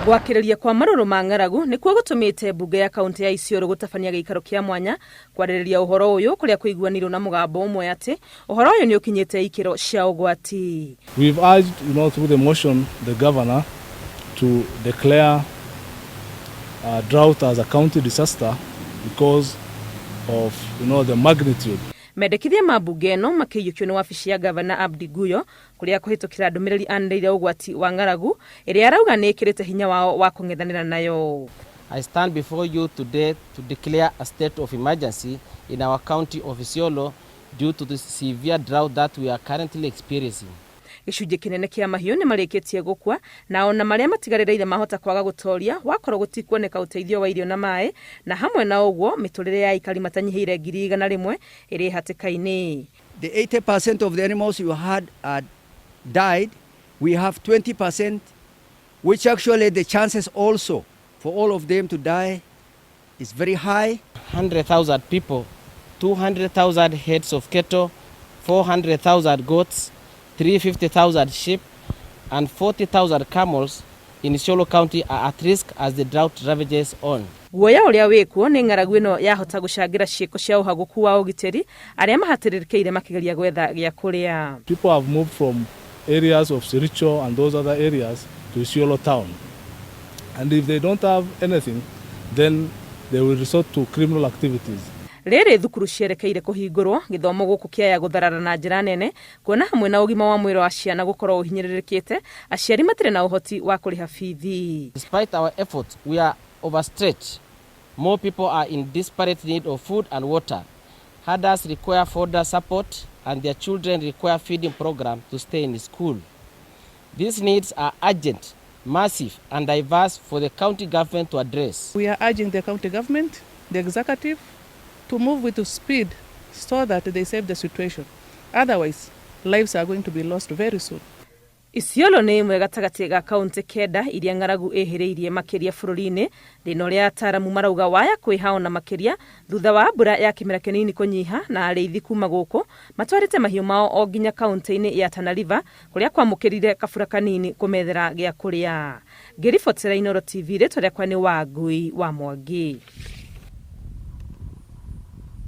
Gwakĩrĩria kwa marũrũ ma ng'aragu nĩkuo gũtũmĩte mbunge ya kaunti ya Isiolo gũtabania gĩikaro kĩa mwanya kwarĩrĩria ũhoro ũyũ, kũrĩa kũiguanĩirwo na mũgambo ũmwe atĩ ũhoro ũyũ nĩ ũkinyĩte ikĩro cia ũgwati. We've urged, through the motion, the governor to declare drought as a county disaster because of the magnitude. Mendekithia ma mbunge ĩno makĩiyũkio nĩ wabici ya gavana Abdi Guyo, kũrĩa kũhĩtũkĩra ndũmĩrĩri anĩrĩire ũgwati wa ng'aragu ĩrĩa arauga nĩ ĩkĩrĩte hinya wao wa kũng'ethanĩra nayo. I stand before you today to declare a state of emergency in our county of Isiolo due to the severe drought that we are currently experiencing. Gĩcunjĩ kĩnene kĩa mahiũ nĩ marĩkĩtie gũkua, na ona marĩa matigarĩrĩire mahota kwaga gũtoria wakorwo gũtikuoneka ũteithio wa irio na maĩ, na hamwe na ũguo mĩtũrĩre ya aikari matanyihĩire 100,000 ĩrĩ hatĩka-inĩ. The 80% of the animals you had died. We have 20%, which actually the chances also for all of them to die is very high. 100,000 people, 200,000 heads of cattle, 400,000 goats, 350,000 sheep, and 40,000 camels in Isiolo County are at risk as the drought ravages on. Guoya ũrĩa wĩkuo nĩ ng'aragu ĩno yahota gũcangĩra ciĩko cia ũhagũku wa ũgitĩri arĩa mahatĩrĩrĩkĩire makĩgeria gwetha gĩa kũrĩa. People have moved from areas of Sericho and those other areas to Isiolo town. And if they don't have anything, then they will resort to criminal activities. Rĩrĩ thukuru cierekeire kũhingũrwo, gĩthomo gũkũ kĩaya gũtharara na njĩra nene, kuona hamwe na ũgima wa mwĩrĩ wa ciana gũkorwo ũhinyĩrĩrĩkĩte, aciari matirĩ na ũhoti wa kũrĩha bithi. Despite our efforts, we are overstretched. More people are in desperate need of food and water. Herders require fodder support and their children require feeding program to stay in school. These needs are urgent, massive and diverse for the county government to address. We are urging the county government, the executive, to move with speed so that they save the situation. Otherwise, lives are going to be lost very soon. Isiolo nĩ ĩmwe gatagatĩ ga kaunti 9 iria ng'aragu ĩhĩrĩirie makĩria bũrũri-inĩ, thĩna ũrĩa ataaramu marauga waya kwĩha ona makĩria thutha wa mbura ya kĩmera kĩnini kũnyiha, na arĩithi kuma gũkũ matwarĩte mahiũ mao o nginya kaunti-inĩ ya Tana River kũrĩa kwamũkĩrire kabura kanini kũmethera gĩa kũrĩa. Ngĩribotera Inooro TV, rĩtwa rĩakwa nĩ Wangui wa Mwangi.